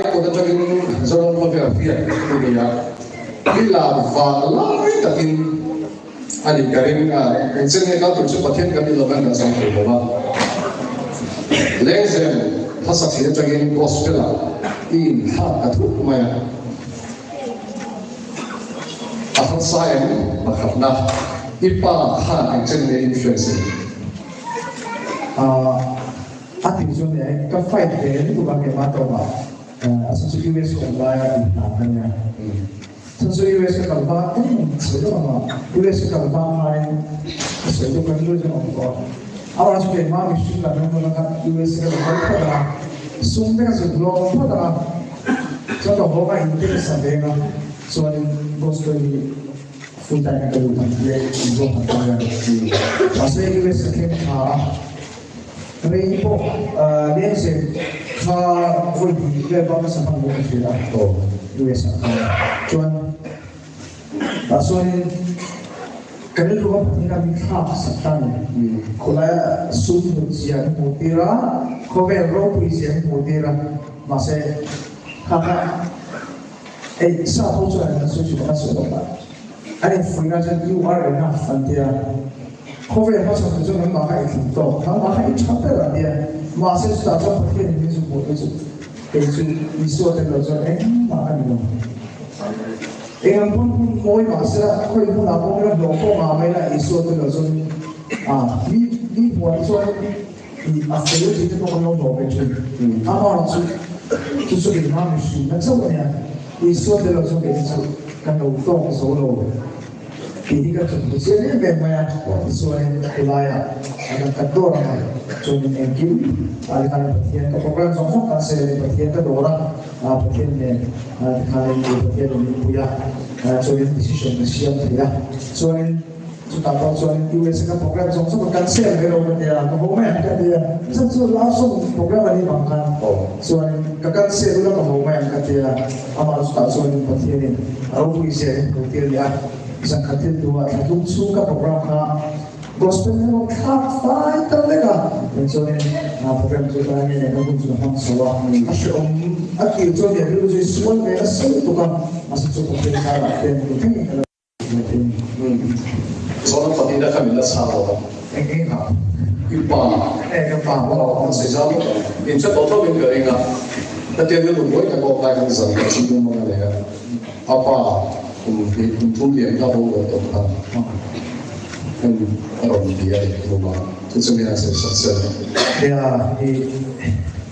Kut atangin Zoram khawvel hriat a ni a, i lar vang lai takin a nih ka ring a, engchen nge kal tur chu Pathian kan ni lovin kan zang thei lo va. Lengzem hmasa thei atangin Gospel ah i inthlak ta thup mai a, a harsa em pakhatna i pa khan engchen nge influence a ni? A tih chu nia, ka fight ve lutuk a keimah tawp ah a chhan chu US ka awm lai a inhlan ka nia. Chhan chu US ka kal hma eng sawi deuh ang a, US ka kal hma khain ka sawi deuh ka rilru chuan a awm tawh a. Amaherawhchu keimah mihring lam emaw la kha US ka lo kal phawt ang a, sum te ka zuk lawm phawt ang a, chuan ka haw ka inte ka sa veng a, chuanin gospel hi full time in ka lut ang tia inruahman ka nia. Mahse US ka thleng tha a. Rei pawh Lengzem kha vawi hnih vel bak nasa hman bawk ka hria a, US ah khan. Chuan tah chuanin ka rilru a Pathian a min thlak sak ta ni. Khawlaia sum hmuh zia min hmuh tir a, khawvel ropui zia min hmuh tir a, mahse kha kha ei sa ho chuan an sawi chu ka sawi lawk a. An infuihna chuan you are enough an ti a, khawvel hmachhawn tu chu nangmah kha i tling tawk, nangmah kha i tha ber an ti a, mahse chutah chuan Pathian in min zu hmuh te chu kei chu Isua tel lo chuan engmah ka ni lo. Eng ang pawn hmun mawi mahse la khawi hmunah pawh ila hlawh pawh ngah mai la Isua tel lo chuan ah mi mi hmuh ah chuan i a fel tih te pawh kan lo hlawh ve thin. Amaherawh chu chu chu keimah mihrinna chauh a nia. Isua tel lo chuan kei chu kan lo tawk zo lo tih hi ka chhunpui chiang em em mai a. Tichuanin khulaiah a kan kat dawr ang a, chuanin engkim ah tikhanin Pathian ka program zawng zawng kan sawi a ni, Pathian ka dawr a, Pathian nen tikhanin Pathian in min pui a, chuanin decision ka siam thei a, chuanin Chutah pawh chuan USA ka program zawng zawng ka cancel ve lo ka tia, ka haw mai ang ka tia. Chuan chu love song program a nih vang khan chuan ka cancel ula ka haw mai ang ka tia. Amah chutah chuan Pathianin a ropui zia in hmuh tir leh a, zan khat thil duhah thla tum chhung ka program kha gospel hi a rawn thlak fai ta vek a. Chuanin program chu ka nge ka hun chu ka hmang chho a, a hreawm a tir chuan nia rilru chu i sual ve nasa lutuk a, mahse chu Pathian zarah hian tun thlengin ka lo. Zawhna pahnihna kha min la chhang lo a. Eng eng ha? I pa. E ka pa maw? An sawi zau vek ang. In hre tawh tho in ka ring a. Hetiang rilru buai tak awk lai khan zan ka chhung dum ang a nei a. A pa kum hnih kum thum lian kha bo lo tawp kha heng a rawn ti a ni hlum a. Chu chu mi an sawi sak sel. Nia i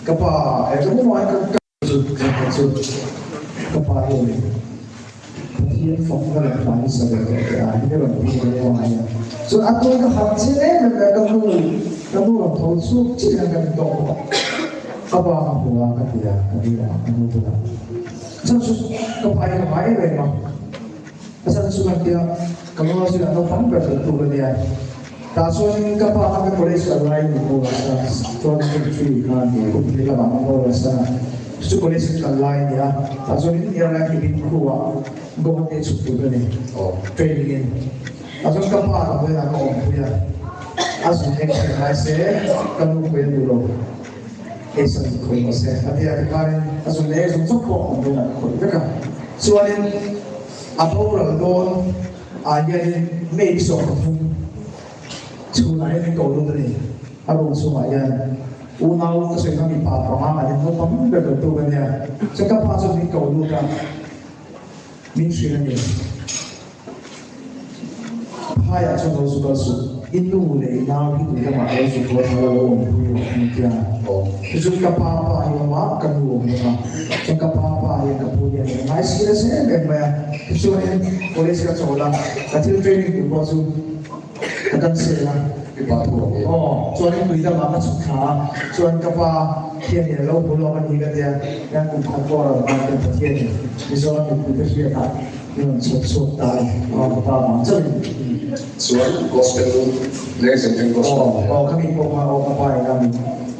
ka pa e ka mu mai ka Chu chu ka pa hi a ni. Pathian fakna leh hla hi sa ve tawh teh a, hi rawn ti ve a nia. Chuan a tui ka harh chin em em mai, ka nu, ka nu rawn tho chhuak chiah hian ka ni tawh bawk a. Ka pa ka hmu a ka ti a, ka ni a, ka nu bulah. Chuan chu ka pa hi ka ngai em em a. A chhan chu kan tia, ka nu chu a naupang ber kan tuk a nia. Tah chuanin ka pa kha ka college kal laiin min hmu nasa, chuan 23 khan kum hnih lamah min hmu nasa. Chu chu college kan kal lai a ni a, tah chuanin airline cabin crew ah Guwahati a chhuk tur ka ni, training in. Tah chuan ka pa lam bulah ka awmpui a, a zun eng hre ngai se ka nu pui a duh lo, eisan khawih rawh se a ti a, tikhanin a zun eng zawng zawng pawh awm bulah ka khawih vek a. Chuanin a boral dawn. Ah hianin May 13 chhunah hian min ko lut a ni. A room chhungah hian unau ka sawi kha mipa panga an in naupang ber ber tu ka nia. Chuan ka pa chuan min ko lut a, min hrilh a ni. Phaiah chuan lo zu kal suh, i nu leh i nau hi tui lamah lo zu haw tha lo awm pui rawh min ti a. Tichuan ka pa pa hi a awm a, ka nu awm bawk a. Chuan ka pa pa hian ka pu hian min ngai si nasa em em mai a. Tichuanin college ka chawl a, ka thil training tur pawh chu ka cancel a. I pa thu ang i. Aw, chuanin tui lamah ka chhuk thla a, chuan ka pa hianin a lo hmu lawk a ni ka tia, hian kum khat pawh a rawn hman ten Pathianin Mizoram mipuite hriatah min rawn chhuak chhuak ta a ni. Aw, ka pa vang chauhin. Chuan gospel lengzem teng gospel. Aw, aw, khami pawh kha aw ka pa in a min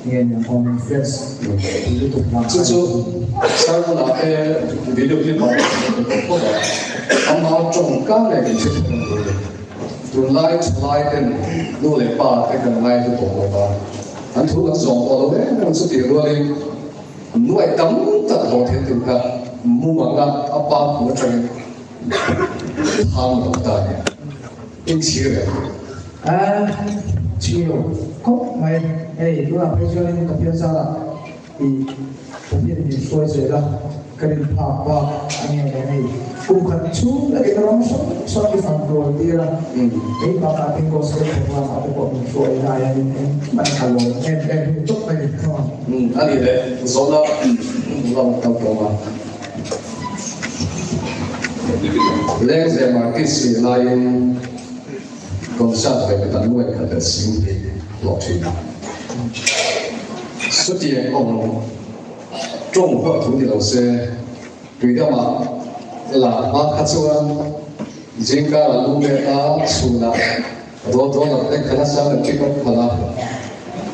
nge ni ang aw min friends pui lutuk vang Chu chu sermon ah te video clip ah te kan hmu tawh phawt a, ama tawngka leh kan hre thei ang tur a ni. Tunlai thalai ten nu leh pa te kan ngai hlu tawh lo va, an thu kan zawng tawh lo em em chutih rualin. Nuai tam tak hlawh thei tur kha mumanga a pa hmu atangin thang lo ta a ni. Inchhir em? A chhir lo khawp mai. Hei tunah phei chuanin Pathian zarah i Pathian min hruai zel a, ka rin phak bak a nge leh hei kum khat chhung takin ram hrang hrang i fan kual tir a, hei bakah tin gospel program ah te pawh min hruai lai a nin engkim an kal lo em em hi tawp mai ni. A nih leh zawhna lam kal tawh a. Lengzem artist nih laiin concert ve ka nuai khat leh sing hi hlawh thin a. Chutiang awm tawng huat thu ni lo se, tuidamah la hma kha chuan zingkar a lu let a, chhunah rawn rawn a tek khalh a, sang leh pick up khalh a,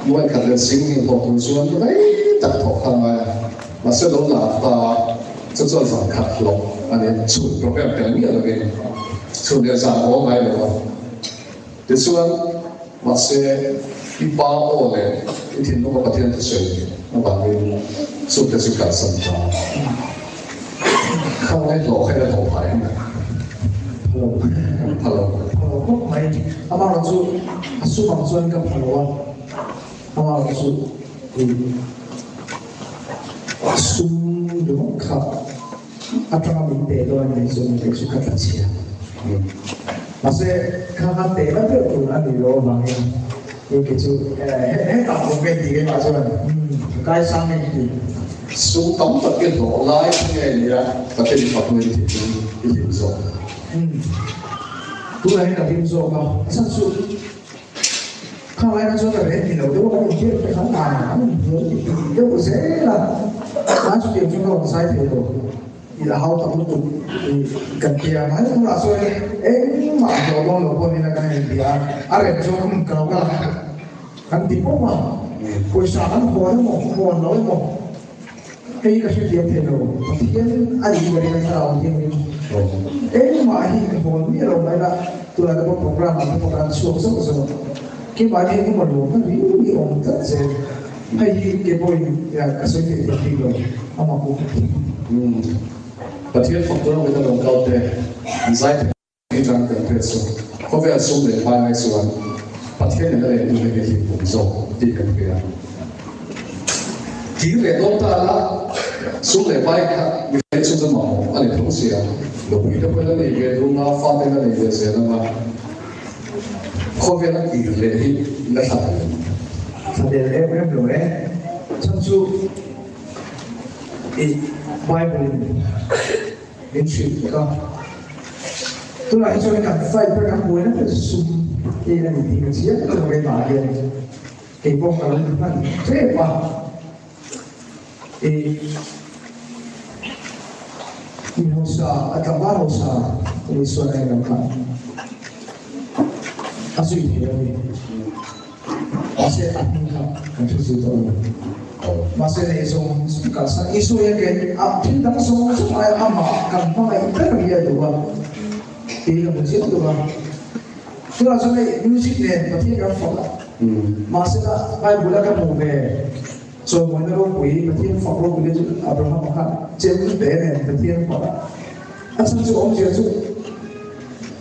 nuai khat leh sing hnih hlawh tur chuan rei tak thawk kha a ngai a. Mahse lo la ta chu chuan zan khat hlawh a ni, chhun program tel miah lovin chhun leh zan aw ngai lo a. Tichuan, mahse, i pa aw leh i thinlunga Pathian thusawi avangin chungte chu kalsan ta. Kha ngai hlawh kha ila hlawh phah em? Pha lo. Pha lo. Pha lo khawp mai. Amaherawh chu a sum ang chuan ka pha lo a, amaherawh chu i sum ringawt kha atanga min pe dawn a nih chuan kei chu ka tla chhia. Mahse, kha kha pe na deuh tur a nih loh avangin i kei chu hetah pawh ka inti keimah chuan ka kaisang ka inti. Sum tam tak i hlawh lai kha nge nia Pathian i fak mai tih chu i hlim zawk. Tunah hian ka hlim zawk a, a chhan chu Kha laina chuan a reh ni lo deuh a, kan inbiak te khan an inhnial tih deuh zel a, an chutiang chuan ka rawn zai thei lo i a hau tak lutuk i kan ti a, mahni hunah chuan engmah hlawh dawn lo pawh nila kan inbia a, a rem chuan umm ka lo kal ang kan ti pawp a, pawisa kan hawn emaw hawn lo emaw hei ka hrethiam thei lo, Pathian a nih ka ring a thlarau thianghlim engmah hi ka hawn miah lo mai la, tunah te pawh program ah te pawh kan chhuak zauh zauh a, keimah hi engemaw lawmna riau hi awm tlat zel, hei hi ke pawhin ka sawi theih thiam bik lo amah pawh ka ti. Pathian fak tur awmin a rawn kal te, zai thei. Ni tan kan hriat chu khawvel sum leh pai mai chuan Pathian in a leh tu hi hlim pum zawk tih kan hria. Kir leh dawn ta la, sum leh pai kha mihring chu chu mamawh a ni tho sia. Nupui te pawhin a nei ve dun a, fate in a nei ve zel ang a, khawvel a kir leh hi la thla thei ang. Thla del em em lo e. Chhan chu i Bible in Min hrilh tuk a, tunah hi chuan kan fight ber kan buaina ber chu sum hi a ni tih ka chiang tak a keimah hian kei pawh ka lo ti hman tep a, i mi hausa a tlangval hausa Isua nen lam kha a zui thei a ni. Mahse a hming kha kan hre zui tawh lo. Mahse nei zawng zawng kalsan Isua hian kei a thil dang zawng zawng aia amah kan hmangaih ber hi a duh a tih ka hmu chiang tuk a. Tunah chuan hei music nen Pathian kan fak a, mahse la Bible a ka hmuh ve chawimawina ropui Pathian fak ropui te chu Abraham-a khan chem te nen Pathian fak a, a chhan chu awmzia chu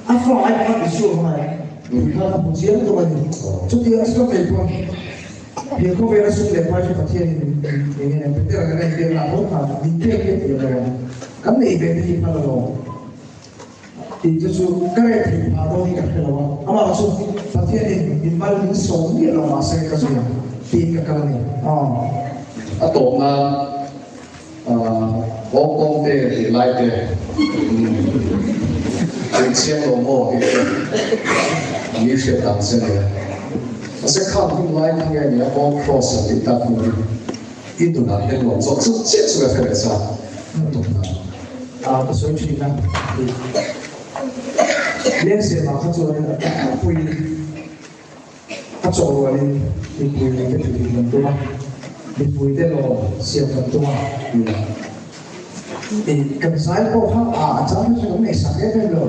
a fa ai khan Isua hmangaih Tih kha ka hmu chiang tawh a ni. Chutiang chu ka kei pawn he khawvela sum leh pai chu Pathianin eng nge Petera kan en tir lah tho khan min pek hi a ti lo a, kan neih ve te hi phal a lo tih chu chu ka reh theih phah dawn hi ka hre lo a, amah chu Pathianin min mal min sawm miah lo mahse ka zui ang tiin ka kal a ni. Aw. A tawp nan Hong Kong te tih lai te in chiang lo maw tih te mi hriat dan che nia. Mahse khang hun lai kha nge nia Hong Cross an tih tak hnu hi i nunah hian nuam zawk chu chiah chu ka hre leh sa a tawp nan. Ka sawi thin a tih Lengzem ah kha chuan a pui A chawh rualin mipui te tih kan tum a, mipui te lawm siam kan tum a. I kan zai pawh kha a a chang hi chu kan ngaihsak em em lo.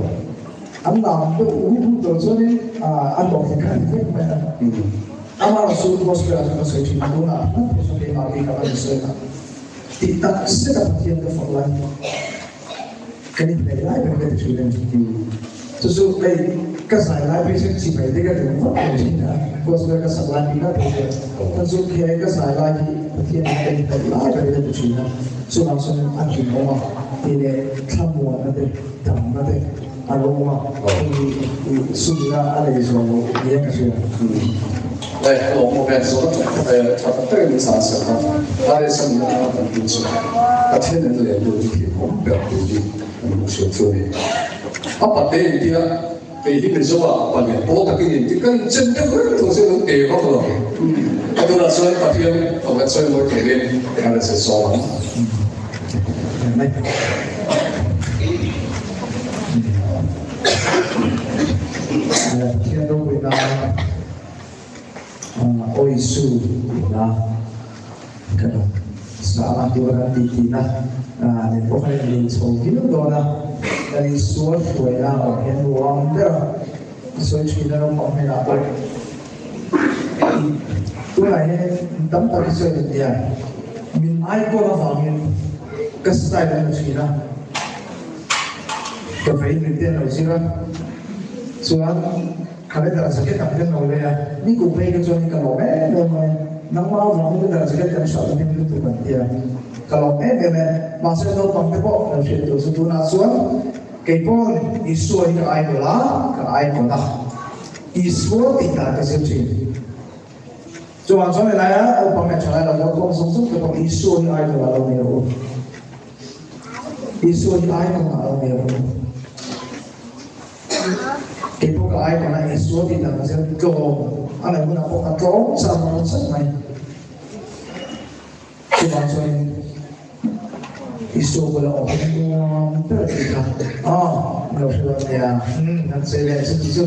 An lam deuh hu hu tur chuanin a hlawhtling kha a ni vek mai a. Amaherawhchu gospel ah chuan ka sawi thin a, tunah hman pawh chuan keimah bik a ka insawi a. Tih tak zet a Pathian ka fak lai kan inhnaih lai ber ka ti thin a ni. Chu chu hei ka zai lai phei chuan chibai te ka duh vak lo thin a, gospel ka sak lai phei ngat phei chuan chuan chu he ka zai lai hi Pathian in ka inhnaih lai ber ka ti thin a, chuvang chuan a hlimawm a tih leh thlamuanna te damna te a lo awm a, hei hi sumna a lei zawh loh nia ka hria. Leh lawm awm e, zawhna tha tak takin min chhan sak a, RSA nuna atanga kan tih chu Pathian in leh lut hi thil awm ber tur hi kan hmuh hriat chu a ni. A pate intia kei hi Mizo ah palian pawl takin inti ka inchen deuh reng tho chu lo te vak lo. A tunah chuan Pathian thawkhat sawi mawi turin RSA sawm ang. Pathian ropuina Aw Isu tihna ka lo sa a, tuna kan tih tihna nen pawh khan in lun chho viau dawn a, kan Isua hruaina awm hian nuam ber a, sawi thin a naupang hnenah pawh tunah hian tam tak hi chuan intia min icon avangin ka style a ni thin a. Ka vei min te an lo zir a, chuan calendar jacket ang te an lo lei a, ni kum phei kha chuan ka lawm em em mai, nangmah avangin calendar jacket kan hralh hnem lutuk an ti a, ka lawm em em e, mahse naupang te pawh kan hriat tur chu tunah chuan kei pawn Isua hi ka idol a, ka icon a, Isua tih dan ka zir thin. Chuvang chuan helai a naupang leh thalai lo kal khawm zawng zawng te pawh Isua hi idol ah lo nei rawh u. Isua hi icon ah lo nei rawh u. Kei pawh ka icon a Isua tih dan ka zir tlawm a ngaih hunah pawh ka tlawm char char mai. Chuvang chuanin Isua bula awm hi nuam ber tih kha aw lo hre dawn nia. Umm han sawi leh chu ti chu.